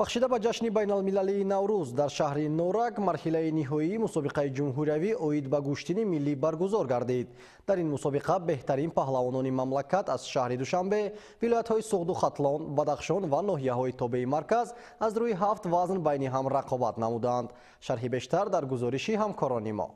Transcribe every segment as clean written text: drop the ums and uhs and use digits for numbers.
Бахшида ба ҷашни байналмилалии Наврӯз дар шаҳри Норак марҳилаи ниҳоии мусобиқаи ҷумҳуриявӣ оид ба гӯштини миллӣ баргузор гардид. Дар ин мусобиқа беҳтарин паҳлавонони мамлакат аз шаҳри Душанбе, вилоятҳои Суғду Хатлон, Бадахшон ва ноҳияҳои тобеи марказ аз рӯи 7 вазн байни ҳам рақобат намуданд. Шарҳи бештар дар гузориши ҳамкорони мо.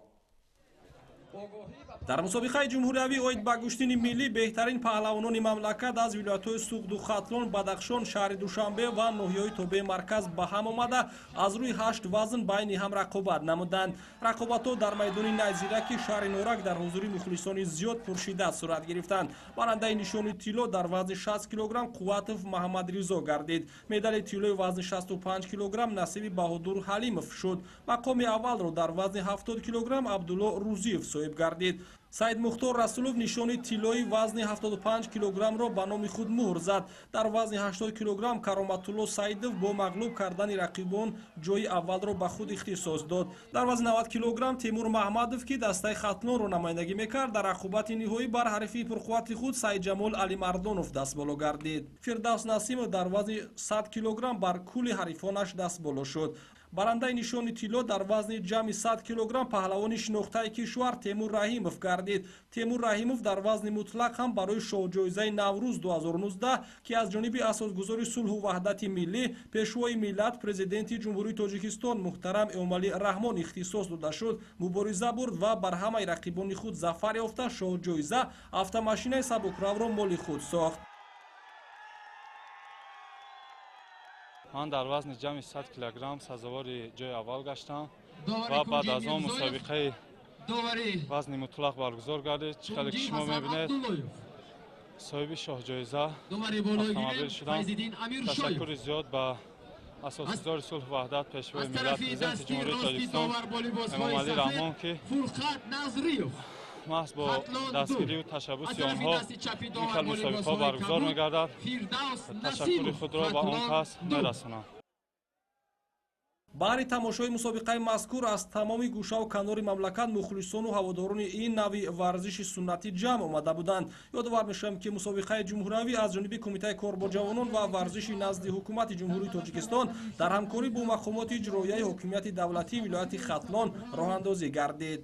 Дар мусобиқаи ҷумҳуриявӣ оид ба гӯштини миллӣ беҳтарин паҳлавонони мамлакат аз вилоятҳои Суғду Хатлон, Бадахшон, шаҳри Душанбе ва ноҳияҳои тобеи марказ ба ҳам омада аз рӯи 8 вазн байни ҳам рақобат намуданд. Рақобатҳо дар майдони Найзираки шаҳри Норак дар ҳузури мухлисони зиёд пуршиддат сурат гирифтанд. Барандаи нишони тилло дар вазни 60 килограмм Қувватов Маҳамадризо гардид. Медали тиллои вазни 65 килограмм насиби Баҳодур Ҳалимов шуд. Мақоми аввалро дар вазни 70 килограмм Абдулло Рузиев соҳиб гардид. Саид Мухтор Расулов нишони тиллои вазни 75 килограммро ба номи худ муҳр зад. Дар вазни 80 килограмм Кароматулло Саидов бо мағлуб кардани рақибон ҷои аввалро ба худ ихтисос дод. Дар вазни 90 килограмм Темур Маҳмадов, ки дастаи Хатлонро намояндагӣ мекард, дар рақобати ниҳоӣ бар ҳарифи пурқуввати худ Саидҷамол Алимардонов дастболо гардид. Фирдавс Насимов дар вазни 100 килограмм бар кулли ҳарифонаш дастболо шуд. Барандаи нишони тилло дар вазни ҷамъи 100 килограмм паҳлавони шинохтаи кишвар Темур Раҳимов гардид. Темур Раҳимов дар вазни мутлақ ҳам барои шоҳҷоизаи Наврӯз 2019, ки аз ҷониби асосгузори сулҳу ваҳдати миллӣ, пешвои миллат, президенти Ҷумҳурии Тоҷикистон муҳтарам Эмомалӣ Раҳмон ихтисос дода шуд, мубориза бурд ва бар ҳамаи рақибони худ зафар ёфта шоҳҷоиза автомашинаи сабукравро моли худ сохт. Ман дар вазни ҷамъи 100 килограмм сазовори ҷои аввал гаштам ва баъд аз он мусобиқаи вазни мутлақ баргузор гардид. Чӣ хеле ки шумо мебинед, соҳиби шоҳҷоиза автомобил шудам. Ташаккури зиёд ба асосгузори сулҳу ваҳдат, пешвои миллат, президенти Ҷумҳурии Тоҷикистон Эмомалӣ Раҳмон, ки маҳз бо дастгирию ташаббуси онҳо ин хел мусобиқаҳо баргузор мегардад. Ташаккури худро ба он кас мерасонам. Баҳри тамошои мусобиқаи мазкур аз тамоми гӯшаву канори мамлакат мухлисону ҳаводорони ин навъи варзиши суннатӣ ҷамъ омада буданд. Ёдовар мешавем, ки мусобиқаи ҷумҳуриявӣ аз ҷониби Кумитаи кор бо ҷавонон ва варзиши назди ҳукумати Ҷумҳурии Тоҷикистон дар ҳамкорӣ бо мақомоти иҷроияи ҳокимияти давлатии вилояти Хатлон роҳандозӣ гардид.